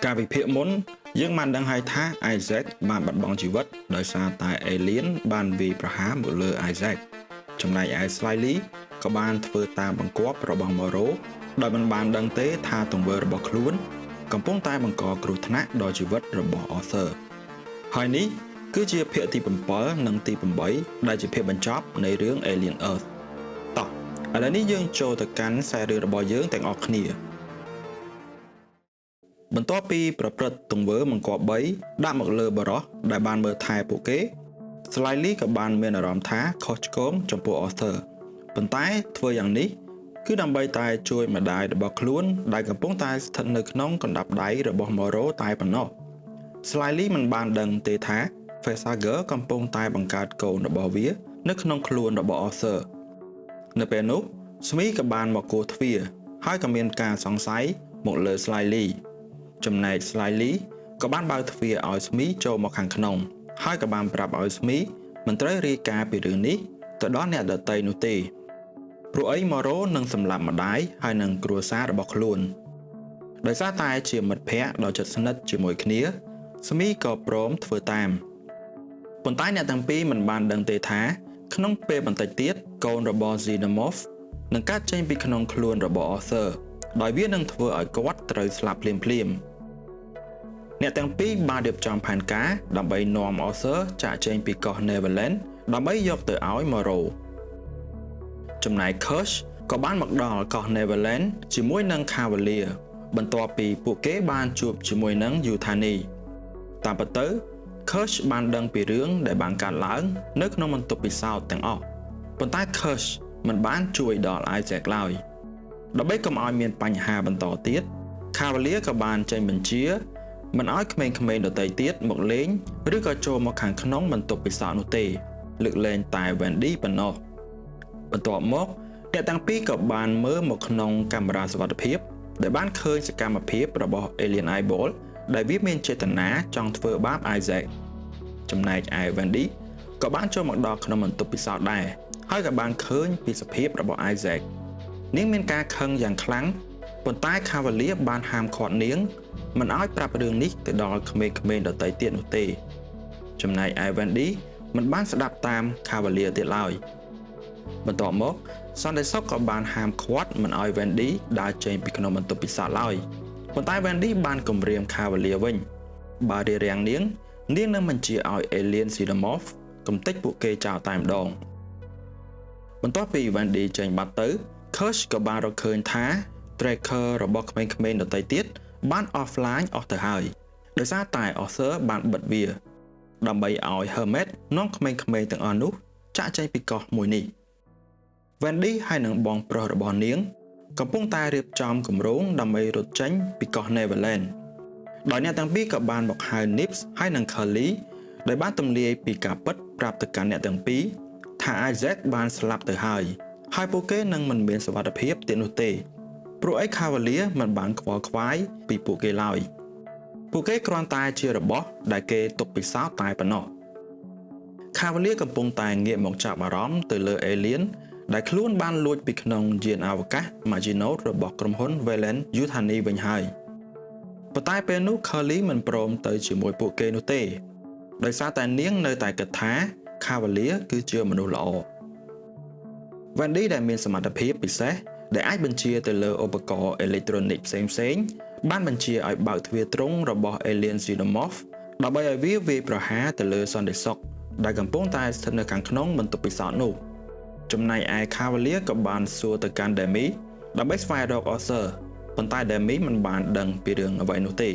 កាលពីភាគមុនយើងបានដឹងហើយថា Isaac បានបាត់បង់ជីវិតដោយសារតែ Alien បានវាយប្រហារមកលើ Isaac ចំណែកឯ Slyly ក៏បានធ្វើតាមបង្គាប់របស់ Moro ដោយមិនបានដឹងទេថាទង្វើរបស់ខ្លួនកំពុងតែបង្កគ្រោះថ្នាក់ដល់ជីវិតរបស់ Arthur ហើយនេះគឺជាភាគទី7និងទី8ដែលជាភាគបញ្ចប់នៃរឿង Alien Earth តោះឥឡូវនេះយើងចូលទៅកាន់ខ្សែរឿងរបស់យើងទាំងអស់គ្នាបន្ទាប់ពីប្រព្រឹត្តទង្វើបង្គាប់3ដាក់មកលើបរោះដែលបានមើលថែពួកគេ Slyly ក៏បានមានអារម្មណ៍ថាខុសឆ្គងចំពោះ Arthur ប៉ុន្តែធ្វើយ៉ាងនេះគឺដើម្បីតែជួយម្ដាយរបស់ខ្លួនដែលកំពុងតែស្ថិតនៅក្នុងកណ្ដាប់ដៃរបស់ Moro តែប៉ុណ្ណោះ Slyly មិនបានដឹងទេថា Facehugger កំពុងតែបង្កើតកូនរបស់វានៅក្នុងខ្លួនរបស់ Arthur នៅពេលនោះស្មីក៏បានមកគោះទ្វារហើយក៏មានការសង្ស័យមកលើ Slyly ចំណែក Slyly ក៏បានបើកទ្វារឲ្យស្មីចូលមកខាងក្នុងហើយក៏បានប្រាប់ឲ្យស្មីមិនត្រូវរាយការណ៍ពីរឿងនេះទៅដល់អ្នកដទៃនោះទេព្រោះអី Moro នឹងសម្លាប់ម្ដាយហើយនឹងគ្រួសាររបស់ខ្លួនដោយសារតែជាមិត្តភ័ក្តិដ៏ជិតស្និទ្ធជាមួយគ្នាស្មីក៏ព្រមធ្វើតាមប៉ុន្តែអ្នកទាំងពីរមិនបានដឹងទេថាក្នុងពេលបន្តិចទៀតកូនរបស់ Xenomorph នឹងកើតចេញពីក្នុងខ្លួនរបស់ Arthur ដោយវានឹងធ្វើឲ្យគាត់ត្រូវស្លាប់ភ្លាមៗអ្នកទាំងពីរបានរៀបចំផែនការដើម្បីនាំ Arthur ចាកចេញពីកោះ Neverland ដើម្បីយកទៅឲ្យ Moro ចំណែក Kirsch ក៏បានមកដល់កោះ Neverland ជាមួយនឹង Cavalier បន្ទាប់ពីពួកគេបានជួបជាមួយនឹង Yuthani តាមពិតទៅ Kirsch បានដឹងពីរឿងដែលបានកើតឡើងនៅក្នុងបន្ទប់ពិសោធន៍ទាំងអស់ប៉ុន្តែ Kirsch មិនបានជួយដល់ Isaac ឡើយដើម្បីកុំឲ្យមានបញ្ហាបន្តទៀត Cavalier ក៏បានចេញបញ្ជាមិនឲ្យក្មេងៗដទៃទៀតមកលេងឬក៏ចូលមកខាងក្នុងបន្ទប់ពិសោធន៍នោះទេលើកលែងតែ Wendy ប៉ុណ្ណោះបន្ទាប់មកអ្នកទាំងពីរក៏បានមើលមកក្នុងកាមេរ៉ាសុវត្ថិភាពដែលបានឃើញសកម្មភាពរបស់ Alien Eyeball ដែលវាមានចេតនាចង់ធ្វើបាប Isaac ចំណែកឯ Wendy ក៏បានចូលមកដល់ក្នុងបន្ទប់ពិសោធន៍ដែរហើយក៏បានឃើញពីសភាពរបស់ Isaac នាងមានការខឹងយ៉ាងខ្លាំងប៉ុន្តែ Cavalier បានហាមឃាត់នាងមិនឲ្យប្រាប់រឿងនេះទៅដល់ក្មេងៗដទៃទៀតនោះទេចំណែកឯ Wendy មិនបានស្ដាប់តាម Cavalier ទៀតឡើយបន្ទាប់មកសន្តិសុខក៏បានហាមឃាត់មិនឲ្យ Wendy ដើរចេញពីក្នុងបន្ទប់ពិសោធន៍ឡើយប៉ុន្តែ Wendy បានគំរាម Cavalier វិញបើរារាំងនាងនាងនឹងបញ្ជាឲ្យ Alien Xenomorph កំទេចពួកគេចោលតែម្ដងបន្ទាប់ពី Wendy ចេញបាត់ទៅ Kirsch ក៏បានរកឃើញថា tracker របស់ក្មេងៗដទៃទៀតបាន offline អស់ទៅហើយដោយសារតែ Arthur បានបិទវាដើម្បីឲ្យ Hermet នាំក្មេងៗទាំងអស់នោះចាក់ចេញពីកោះមួយនេះ Wendy ហើយនិងបងប្រុសរបស់នាងកំពុងតែរៀបចំគម្រោងដើម្បីរត់ចេញពីកោះ Neverland ដោយអ្នកទាំងពីរក៏បានមកហៅ Nips ហើយនិង Curly ដោយបានទម្លាយពីការពិតប្រាប់ទៅកាន់អ្នកទាំងពីរថា Isaac បានស្លាប់ទៅហើយហើយពួកគេនឹងមិនមានសុវត្ថិភាពទៀតនោះទេព្រោះអី Cavalier មិនបានខ្វល់ខ្វាយពីពួកគេឡើយពួកគេគ្រាន់តែជារបស់ដែលគេទុកពិសោធន៍តែប៉ុណ្ណោះ Cavalier កំពុងតែងាកមកចាប់អារម្មណ៍ទៅលើ Alien ដែលខ្លួនបានលួចពីក្នុងយានអវកាស Maginot របស់ក្រុមហ៊ុន Weyland Yutani វិញហើយប៉ុន្តែពេលនោះ Curly មិនព្រមទៅជាមួយពួកគេនោះទេដោយសារតែនាងនៅតែគិតថា Cavalier គឺជាមនុស្សល្អ Wendy ដែលមានសមត្ថភាពពិសេសដែលអាចបញ្ជាទៅលើឧបករណ៍អេឡិចត្រូនិកផ្សេងៗបានបញ្ជាឲ្យបើកទ្វារទ្រុងរបស់ Alien Xenomorph ដើម្បីឲ្យវាវាយប្រហារទៅលើសន្តិសុខដែលកំពុងតែស្ថិតនៅខាងក្នុងបន្ទប់ពិសោធន៍នោះចំណែកឯ Cavalier ក៏បានសួរទៅកាន់ Demi ដើម្បីស្វែងរក Arthur ប៉ុន្តែ Demi មិនបានដឹងពីរឿងអ្វីនោះទេ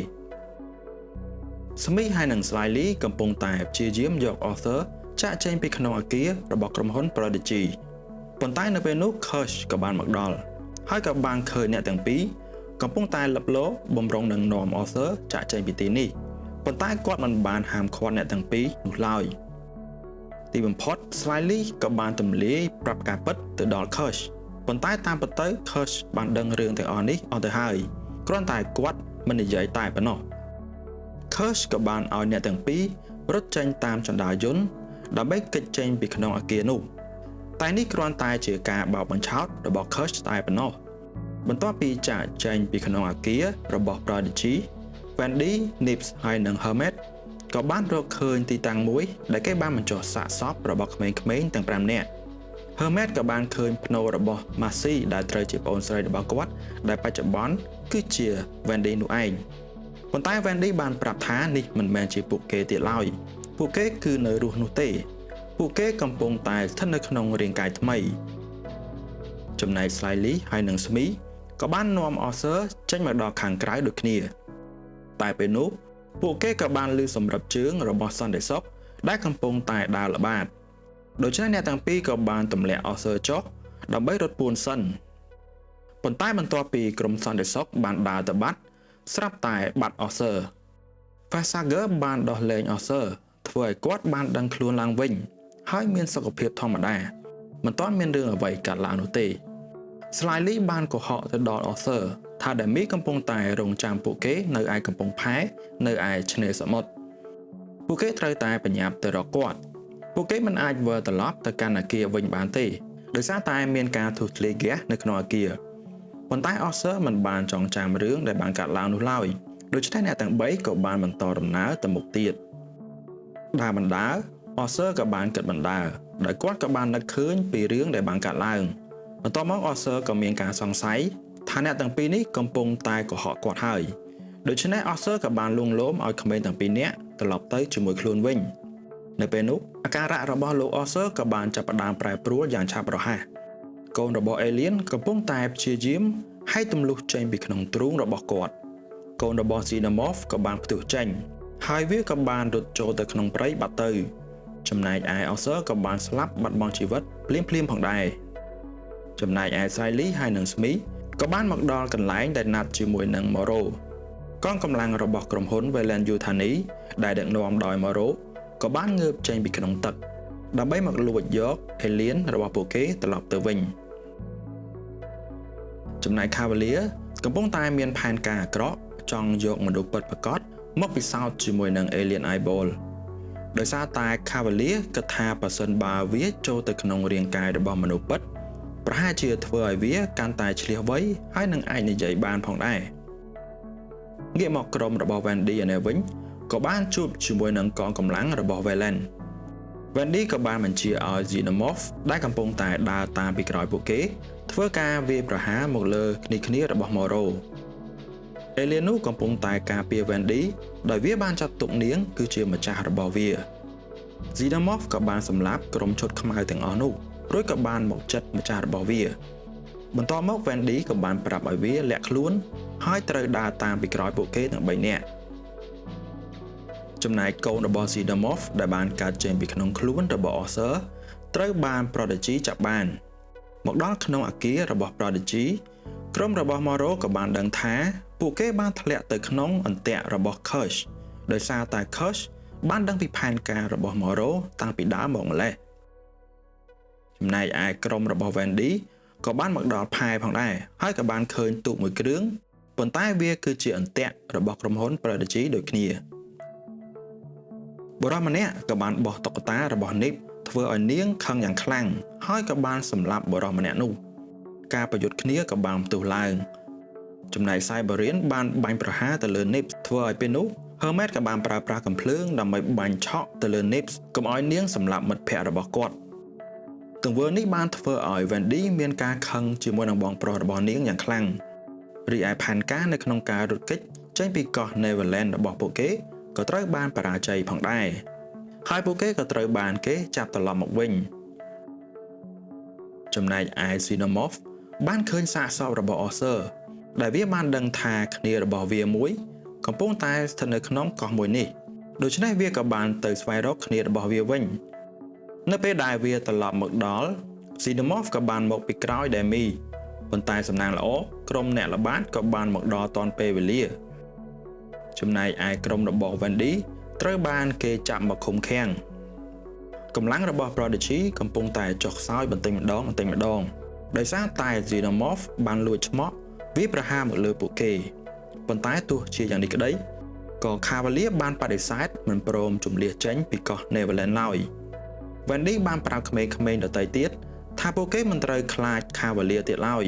Smith ហើយនិង Slyly កំពុងតែព្យាយាមយក Arthur ចាក់ចេញពីក្នុងអគាររបស់ក្រុមហ៊ុន Prodigy ប៉ុន្តែនៅពេលនោះ Kirsch ក៏បានមកដល់ហើយក៏បានឃើញអ្នកទាំងពីរកំពុងតែលឹបលបំរុងនឹងនាំ Arthur ចាក់ចេញពីទីនេះប៉ុន្តែគាត់មិនបានហាមឃាត់អ្នកទាំងពីរនោះឡើយទីបំផុត Slyly ក៏បានទម្លាយប្រាប់ការពិតទៅដល់ Kirsch ប៉ុន្តែតាមពិតទៅ Kirsch បានដឹងរឿងទាំងអស់នេះអស់ទៅហើយគ្រាន់តែគាត់មិននិយាយតែប៉ុណ្ណោះ Kirsch ក៏បានឲ្យអ្នកទាំងពីររត់ចេញតាមជណ្ដើរយន្តដើម្បីគេចចេញពីក្នុងអគារនោះតែនេះគ្រាន់តែជាការបោកបញ្ឆោតរបស់ Kirsch តែប៉ុណ្ណោះបន្ទាប់ពីចាកចេញពីក្នុងអគាររបស់ Prodigy Wendy, Nips ហើយនិង Hermet ក៏បានរកឃើញទីតាំងមួយដែលគេបានបញ្ចុះសាកសពរបស់ក្មេងៗទាំង5នាក់ Hermet ក៏បានឃើញភ្នូររបស់ Marcy ដែលត្រូវជាប្អូនស្រីរបស់គាត់ដែលបច្ចុប្បន្នគឺជា Wendy នោះឯងប៉ុន្តែ Wendy បានប្រាប់ថានេះមិនមែនជាពួកគេទៀតឡើយពួកគេគឺនៅរស់នោះទេពួកគេកំពុងតែស្ថិតនៅក្នុងរាងកាយថ្មីចំណែក Slyly ហើយនិង Smee ក៏បាននាំ Arthur ចេញមកដល់ខាងក្រៅដូចគ្នាតែពេលនោះពួកគេក៏បានឮសម្រាប់ជើងរបស់សន្តិសុខដែលកំពុងតែដើរល្បាតដូច្នេះអ្នកទាំងពីរក៏បានទម្លាក់ Arthur ចុះដើម្បីរត់ពួនសិនប៉ុន្តែបន្ទាប់ពីក្រុមសន្តិសុខបានដើរទៅបាត់ស្រាប់តែបាត់ Arthur Facehugger បានដោះលែង Arthur ធ្វើឲ្យគាត់បានដឹងខ្លួនឡើងវិញហើយមានសុខភាពធម្មតាមិនទាន់មានរឿងអ្វីកើតឡើងនោះទេ Slyly បានកុហកទៅដល់ Arthur ថា Demi កំពុងតែរងចាំពួកគេនៅឯកំពង់ផែនៅឯឆ្នេរសមុទ្រពួកគេត្រូវតែប្រញាប់ទៅរកគាត់ពួកគេមិនអាចវិលត្រឡប់ទៅកាន់អាគារវិញបានទេដោយសារតែមានការធ្លុះធ្លាយហ្គាសនៅក្នុងអាគារប៉ុន្តែ Arthur មិនបានចងចាំរឿងដែលបានកើតឡើងនោះឡើយដូច្នេះអ្នកទាំង3ក៏បានបន្តដំណើរទៅមុខទៀតដើរបណ្ដើរ Arthur ក៏បានគិតបណ្ដើរដោយគាត់ក៏បាននឹកឃើញពីរឿងដែលបានកើតឡើងបន្ទាប់មក Arthur ក៏មានការសង្ស័យថាអ្នកទាំងពីរនេះកំពុងតែកុហកគាត់ហើយដូច្នេះ Arthur ក៏បានលួងលោមឲ្យក្មេងទាំងពីរនាក់ត្រឡប់ទៅជាមួយខ្លួនវិញនៅពេលនោះអាការៈរបស់លោក Arthur ក៏បានចាប់ផ្ដើមប្រែប្រួលយ៉ាងឆាប់រហ័សកូនរបស់ Alien កំពុងតែព្យាយាមហែកទម្លុះចេញពីក្នុងទ្រូងរបស់គាត់កូនរបស់ Xenomorph ក៏បានផ្ទុះចេញហើយវាក៏បានរត់ចូលទៅក្នុងព្រៃបាត់ទៅចំណែកឯ Arthur ក៏បានស្លាប់បាត់បង់ជីវិតភ្លាមៗផងដែរចំណែកឯ Slyly ហើយនិង Smee ក៏បានមកដល់កន្លែងដែលណាត់ជាមួយនឹង Moro កងកម្លាំងរបស់ក្រុមហ៊ុន Weyland Yutani ដែលដឹកនាំដោយ Moro ក៏បានងើបចេញពីក្នុងទឹកដើម្បីមកលួចយក Alien របស់ពួកគេត្រឡប់ទៅវិញចំណែក Cavalier កំពុងតែមានផែនការអាក្រក់ចង់យកមនុស្សពិតប្រាកដមកពិសោធន៍ជាមួយនឹង Alien Eyeball ដោយសារតែ Cavalier គិតថាប្រសិនបើវាចូលទៅក្នុងរាងកាយរបស់មនុស្សពិតប្រហែលជាធ្វើឲ្យវាកាន់តែឆ្លៀសវៃហើយនឹងអាចនិយាយបានផងដែរងាកមកក្រុមរបស់ Wendy ឯនេះវិញក៏បានជួបជាមួយនឹងកងកម្លាំងរបស់ Weyland Wendy ក៏បានបញ្ជាឲ្យ Xenomorph ដែលកំពុងតែដើរតាមពីក្រោយពួកគេធ្វើការវាយប្រហារមកលើគ្នារបស់ Moro Alien នោះកំពុងតែការពារ Wendy ដោយវាបានចាត់ទុកនាងគឺជាម្ចាស់របស់វា Xenomorph ក៏បានសម្លាប់ក្រុមឈុតខ្មៅទាំងអស់នោះរួចក៏បានមកចិត្តម្ចាស់របស់វាបន្ទាប់មក Wendy ក៏បានប្រាប់ឲ្យវាលាក់ខ្លួនហើយត្រូវដើរតាមពីក្រោយពួកគេទាំង3នាក់ចំណែកកូនរបស់ Xenomorph ដែលបានកើតចេញពីក្នុងខ្លួនរបស់ Arthur ត្រូវបាន Prodigy ចាប់បានមកដល់ក្នុងអគាររបស់ Prodigy ក្រុមរបស់ Moro ក៏បានដឹងថាពួកគេបានធ្លាក់ទៅក្នុងអន្ទាក់របស់ Kirsch ដោយសារតែ Kirsch បានដឹងពីផែនការរបស់ Moro តាំងពីដើមមកម្ល៉េះចំណែកឯក្រុមរបស់ Wendy ក៏បានមកដល់ផែផងដែរហើយក៏បានឃើញទូកមួយគ្រឿងប៉ុន្តែវាគឺជាអន្ទាក់របស់ក្រុមហ៊ុន Prodigy ដូចគ្នាបុរសម្នាក់ក៏បានបោះតុក្កតារបស់ Nip ធ្វើឲ្យនាងខឹងយ៉ាងខ្លាំងហើយក៏បានសម្លាប់បុរសម្នាក់នោះការប្រយុទ្ធគ្នាក៏បានផ្ទុះឡើងចំណែក Cyberian បានបាញ់ប្រហារទៅលើ Nip ធ្វើឲ្យពេលនោះ Hermet ក៏បានប្រើប្រាស់កាំភ្លើងដើម្បីបាញ់ឆក់ទៅលើ Nip កុំឲ្យនាងសម្លាប់មិត្តភ័ក្តិរបស់គាត់ទង្វើនេះបានធ្វើឲ្យ Wendy មានការខឹងជាមួយនឹងបងប្រុសរបស់នាងយ៉ាងខ្លាំងរីឯផែនការនៅក្នុងការរត់គេចចេញពីកោះ Neverland របស់ពួកគេក៏ត្រូវបានបរាជ័យផងដែរហើយពួកគេក៏ត្រូវបានគេចាប់ត្រឡប់មកវិញចំណែកឯ Xenomorph បានឃើញសាកសពរបស់ Arthur ដែលវាបានដឹងថាគ្នារបស់វាមួយកំពុងតែស្ថិតនៅក្នុងកោះមួយនេះដូច្នេះវាក៏បានទៅស្វែងរកគ្នារបស់វាវិញនៅពេលដែលវាត្រឡប់មកដល់ Xenomorph ក៏បានមកពីក្រោយ Demi ប៉ុន្តែសំណាងល្អក្រុមអ្នកល្បាតក៏បានមកដល់ទាន់ពេលវេលាចំណែកឯក្រុមរបស់ Wendy ត្រូវបានគេចាប់មកឃុំឃាំងកម្លាំងរបស់ Prodigy កំពុងតែចុះខ្សោយបន្តិចម្ដងបន្តិចម្ដងដោយសារតែ Xenomorph បានលួចឆ្មក់វាប្រហារមកលើពួកគេប៉ុន្តែទោះជាយ៉ាងនេះក្តីក៏ Cavalier បានបដិសេធមិនព្រមជម្លៀសចេញពីកោះ Neverland ឡើយ Wendy បានប្រាប់ក្មេងៗដទៃទៀតថាពួកគេមិនត្រូវខ្លាច Cavalier ទៀតឡើយ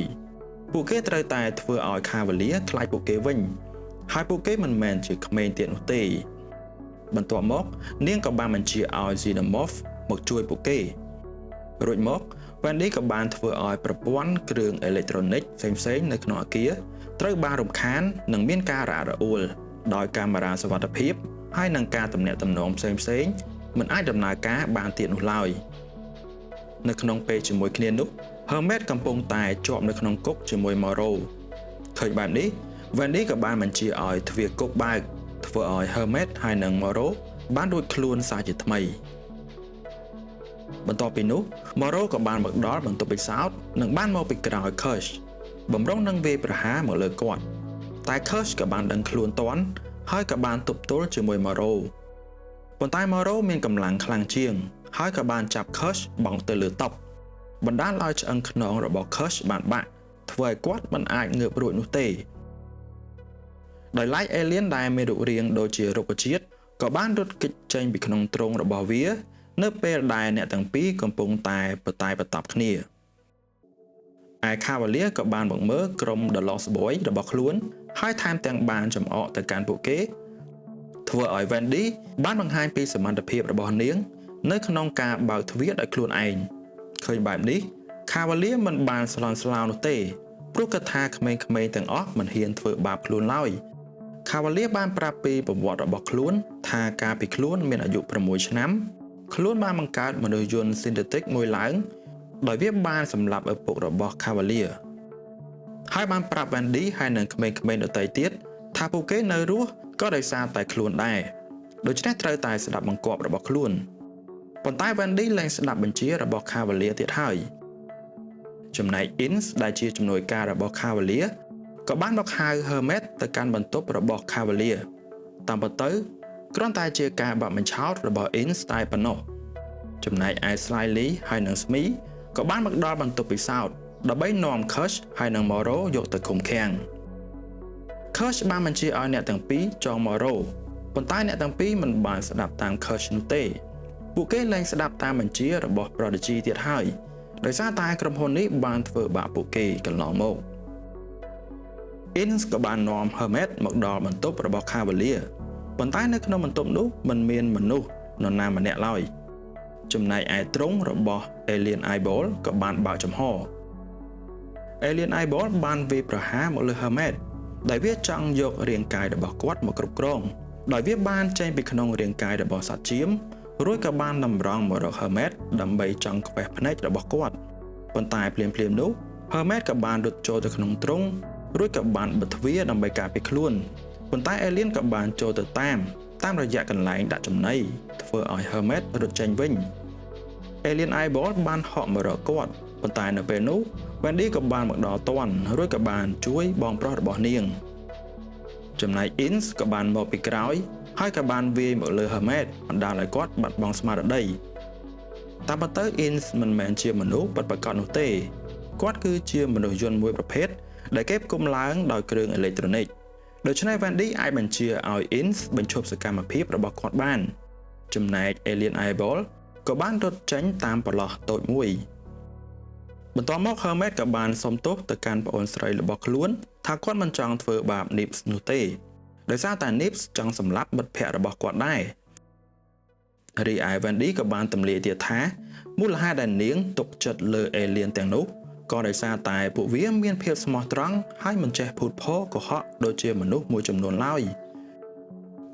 ពួកគេត្រូវតែធ្វើឲ្យ Cavalier ខ្លាចពួកគេវិញ ហើយពួកគេមិនមែនជាក្មេងទៀតនោះទេបន្ទាប់មកនាងក៏បានបញ្ជាឲ្យ Xenomorph មកជួយពួកគេរួចមក Wendy ក៏បានធ្វើឲ្យប្រព័ន្ធគ្រឿងអេឡិចត្រូនិកផ្សេងៗនៅក្នុងអគារត្រូវបានរំខាននិងមានការរអាក់រអួលដោយកាមេរ៉ាសុវត្ថិភាពហើយនឹងការទំនាក់ទំនងផ្សេងៗមិនអាចដំណើរការបានទៀតនោះឡើយនៅក្នុងពេលជាមួយគ្នានោះ Hermet កំពុងតែជាប់នៅក្នុងគុកជាមួយ Morrow ឃើញបែបនេះ Wendy ក៏បានបញ្ជាឲ្យទ្វារគុកបើកធ្វើឲ្យ Hermet ហើយនិង Morrow បានរួចខ្លួនសាជាថ្មីបន្ទាប់ពីនោះ Morrow ក៏បានមកដល់បន្ទប់ពិសោធន៍និងបានមកពីក្រោយ Kirsch បំរុងនឹងវាយប្រហារមកលើគាត់តែ Kirsch ក៏បានដឹងខ្លួនទាន់ហើយក៏បានទប់ទល់ជាមួយ Morrow ប៉ុន្តែ Morrow មានកម្លាំងខ្លាំងជាងហើយក៏បានចាប់ Kirsch បង់ទៅលើតុបណ្ដាលឲ្យឆ្អឹងខ្នងរបស់ Kirsch បានបាក់ធ្វើឲ្យគាត់មិនអាចងើបរួចនោះទេដោយឡែក Alien ដែលមានរូបរាងដូចជារុក្ខជាតិក៏បានរត់គេចចេញពីក្នុងទ្រុងរបស់វានៅពេលដែលអ្នកទាំងពីរកំពុងតែបតែបតប់គ្នាឯ Cavalier ក៏បានមកមើលក្រុម The Lost Boy របស់ខ្លួនហើយថែមទាំងបានចំអកទៅកាន់ពួកគេធ្វើឲ្យ Wendy បានបង្ហាញពីសមត្ថភាពរបស់នាងនៅក្នុងការបើកទ្វារដោយខ្លួនឯងឃើញបែបនេះ Cavalier មិនបានស្លន់ស្លោនោះទេព្រោះគិតថាក្មេងៗទាំងអស់មិនហ៊ានធ្វើបាបខ្លួនឡើយ Cavalier បានប្រាប់ពីប្រវត្តិរបស់ខ្លួនថាកាលពីខ្លួនមានអាយុ6ឆ្នាំខ្លួនបានបង្កើតមនុស្សយន្ត synthetic មួយឡើងដោយវាបានសម្លាប់ឪពុករបស់ Cavalier ហើយបានប្រាប់ Wendy ហើយនិងក្មេងៗដទៃទៀតថាពួកគេនៅរស់ក៏ដោយសារតែខ្លួនដែរដូច្នេះត្រូវតែស្ដាប់បង្គាប់របស់ខ្លួនប៉ុន្តែ Wendy លែងស្ដាប់បញ្ជារបស់ Cavalier ទៀតហើយចំណែក Ince ដែលជាជំនួយការរបស់ Cavalier ក៏បានមកហៅ Hermet ទៅកាន់បន្ទប់របស់ Cavalier តាមពិតទៅគ្រាន់តែជាការបាក់បញ្ឆោតរបស់ Ince តែប៉ុណ្ណោះចំណែកឯ Slyly ហើយនិង Smee ក៏បានមកដល់បន្ទប់ពិសោធន៍ដើម្បីនាំ Kirsch ហើយនិង Morrow យកទៅឃុំឃាំង Kirsch បានបញ្ជាឲ្យអ្នកទាំងពីរចង Morrow ប៉ុន្តែអ្នកទាំងពីរមិនបានស្ដាប់តាម Kirsch នោះទេពួកគេលែងស្ដាប់តាមបញ្ជារបស់ Prodigy ទៀតហើយដោយសារតែក្រុមហ៊ុននេះបានធ្វើបាបពួកគេកន្លងមក Ince ក៏បាននាំ Hermet មកដល់បន្ទប់របស់ Cavalier ប៉ុន្តែនៅក្នុងបន្ទប់នោះមិនមានមនុស្សនរណាម្នាក់ឡើយចំណែកឯទ្រុងរបស់ Alien Eyeball ក៏បានបើកចំហ Alien Eyeball បានវាយប្រហារមកលើ Hermet ដែលវាចង់យករាងកាយរបស់គាត់មកគ្រប់គ្រងដោយវាបានចេញពីក្នុងរាងកាយរបស់សត្វចៀមរួចក៏បានតម្រង់មករក Hermet ដើម្បីចង់ខ្វេះភ្នែករបស់គាត់ប៉ុន្តែភ្លាមៗនោះ Hermet ក៏បានរត់ចូលទៅក្នុងទ្រុងរួចក៏បានបិទទ្វារដើម្បីការពារខ្លួនប៉ុន្តែ Alien ក៏បានចូលទៅតាមរយៈកន្លែងដាក់ចំណីធ្វើឲ្យ Hermet រត់ចេញវិញ Alien Eyeball បានហក់មករកគាត់ប៉ុន្តែនៅពេលនោះ Wendy ក៏បានមកដល់ទាន់រួចក៏បានជួយបងប្រុសរបស់នាងចំណែក Ince ក៏បានមកពីក្រោយហើយក៏បានវាយមកលើ Hermet បណ្ដាលឲ្យគាត់បាត់បង់ស្មារតីតាមពិតទៅ Ince មិនមែនជាមនុស្សពិតប្រាកដនោះទេគាត់គឺជាមនុស្សយន្តមួយប្រភេទដែលគេផ្គុំឡើងដោយគ្រឿងអេឡិចត្រូនិកដូច្នេះ Wendy អាចបញ្ជាឲ្យ Ince បញ្ឈប់សកម្មភាពរបស់គាត់បានចំណែក Alien Eyeball ក៏បានរត់ចេញតាមប្រឡោះតូចមួយបន្ទាប់មក Hermet ក៏បានសុំទោសទៅកាន់ប្អូនស្រីរបស់ខ្លួនថាគាត់មិនចង់ធ្វើបាប Nips នោះទេដោយសារតែ Nips ចង់សម្លាប់មិត្តភក្តិរបស់គាត់ដែររីឯ Wendy ក៏បានទម្លាយទៀតថាមូលហេតុដែលនាងទុកចិត្តលើ Alien ទាំងនោះក៏ដោយសារតែពួកវាមានភាពស្មោះត្រង់ហើយមិនចេះភូតភរកុហកដូចជាមនុស្សមួយចំនួនឡើយ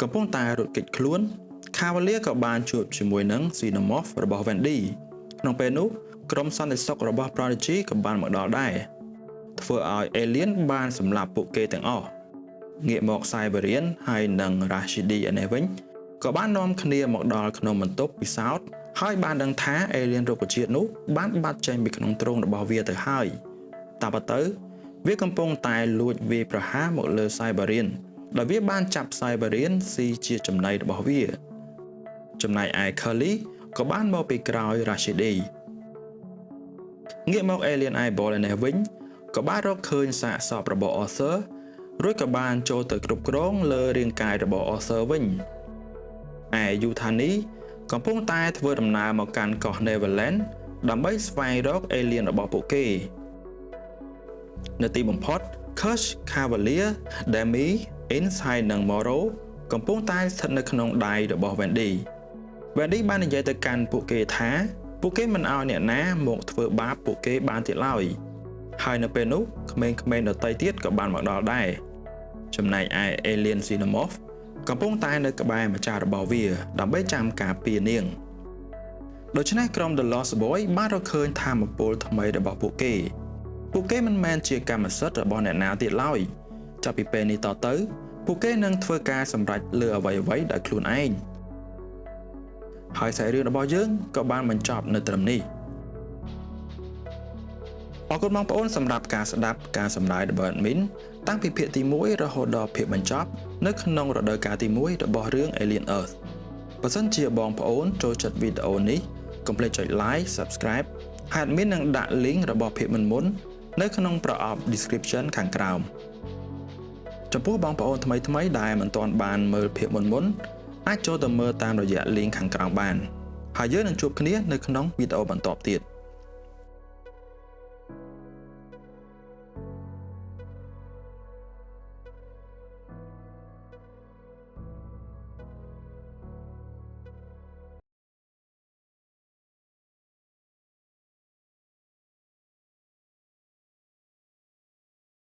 កំពុងតែរត់គេចខ្លួន Cavalier ក៏បានជួបជាមួយនឹង Xenomorph របស់ Wendy ក្នុងពេលនោះក្រុមសន្តិសុខរបស់ Prodigy ក៏បានមកដល់ដែរធ្វើឲ្យ Alien បានសម្លាប់ពួកគេទាំងអស់ងាកមក Siberian ហើយនិង Rashidi ឯនេះវិញក៏បាននាំគ្នាមកដល់ក្នុងបន្ទប់ពិសោធន៍ហើយបានដឹងថា Alien រុក្ខជាតិនោះបានបាត់ចេញពីក្នុងទ្រុងរបស់វាទៅហើយតាមពិតទៅវាកំពុងតែលួចវាយប្រហារមកលើ Siberian ដោយវាបានចាប់ Siberian ស៊ីជាចំណីរបស់វាចំណែកឯ Curly ក៏បានមកពីក្រោយ Rashidi ងាកមក Alien Eyeball ឯនេះវិញក៏បានរកឃើញសាកសពរបស់ Arthur រួចក៏បានចូលទៅគ្រប់គ្រងលើរាងកាយរបស់ Arthur វិញឯ Yuthani កំពុងតែធ្វើដំណើរមកកាន់កោះ Neverland ដើម្បីស្វែងរក Alien របស់ពួកគេនៅទីបំផុត Kirsch, Cavalier, Demi, Ince ហើយនិង Morrow កំពុងតែស្ថិតនៅក្នុងដៃរបស់ Wendy។ Wendy បាននិយាយទៅកាន់ពួកគេថាពួកគេមិនឲ្យអ្នកណាមកធ្វើបាបពួកគេបានទៀតឡើយហើយនៅពេលនោះក្មេងៗដទៃទៀតក៏បានមកដល់ដែរចំណែកឯ Alien Xenomorph កំពុងតែនៅក្បែរម្ចាស់របស់វាដើម្បីចាំការពារនាងដូច្នេះក្រុម The Lost Boy បានរកឃើញថាមពលថ្មីរបស់ពួកគេពួកគេមិនមែនជាកម្មសិទ្ធិរបស់អ្នកណាទៀតឡើយចាប់ពីពេលនេះតទៅពួកគេនឹងធ្វើការសម្រេចលើអ្វីៗដោយខ្លួនឯងហើយសាច់រឿងរបស់យើងក៏បានបញ្ចប់នៅត្រឹមនេះអរគុណបងប្អូនសម្រាប់ការស្ដាប់ការសម្ដែងរបស់ admin តាំងពីភាគទី1រហូតដល់ភាគបញ្ចប់នៅក្នុងរដូវកាលទី1របស់រឿង Alien Earth បើសិនជាបងប្អូនចូលចិត្តវីដេអូនេះកុំភ្លេចចុច like Subscribe ហើយ admin នឹងដាក់ link របស់ភាគមុនៗនៅក្នុងប្រអប់ description ខាងក្រោមចំពោះបងប្អូនថ្មីៗដែលមិនទាន់បានមើលភាគមុនៗអាចចូលទៅមើលតាមរយៈ link ខាងក្រោមបានហើយយើងនឹងជួបគ្នានៅក្នុងវីដេអូបន្ទាប់ទៀត។